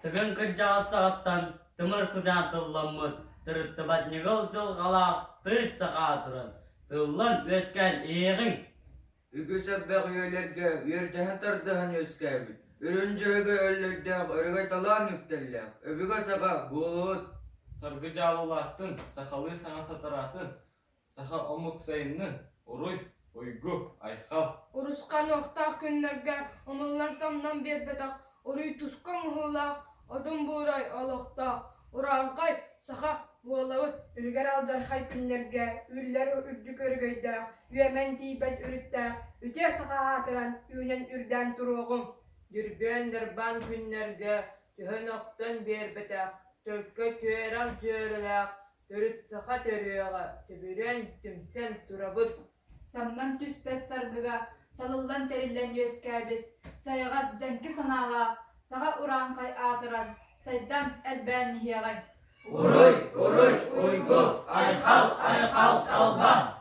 Тыгын кырдьаҕас саҕаттан тымыр сыдьаан тылламмыт, тырыттыбат ньыгыл дьылҕалаах тыыс сахаа туран, тыллан үөскээн иһиэҕиҥ! Үгүс элбэх үйэлэргэ үөрдэһэн-тардыһан үөскээбит, үрүҥ дьөһөгөй өллөйдөөх өрөгөй талаан үктэллээх, өбүгэ саҕа буолуут Саргы дьаалылааттын, сахалыы саҥа сатараатын, Саха омук сайыннын, уруй, уйгу, айхал! Урусхан уохтаах күннэргэ умуллан-самнан биэрбэтэх уруй-туску оҥоһуулаах Одун Буурай олохтоох урааҥхай саха буолабыт. Үлүгэр алдьархай күннэргэ үллэр үрдүк өрөгөйдөөх, үөмэн тиийбэт үрүттээх үтүө саха аатыран үүнэн-үрдээн туруоҕуҥ! Дүрбүөн-дарбаан күннэргэ түһэн-охтон биэрбэтэх, төлкө түөрэх дьүөрэлээх Төрүт саха төрүөҕэ түбүрэн, түмсэн турабыт. Самнан түспэт саргыга салыллан тэриллэн үөскээбит сайаҕас дьэҥки санаалаах саха урааҥхай аатыран, сайдан элбээн иһиэҕиҥ. Уруй, уруй, уйгу, айхал, айхал, талбан!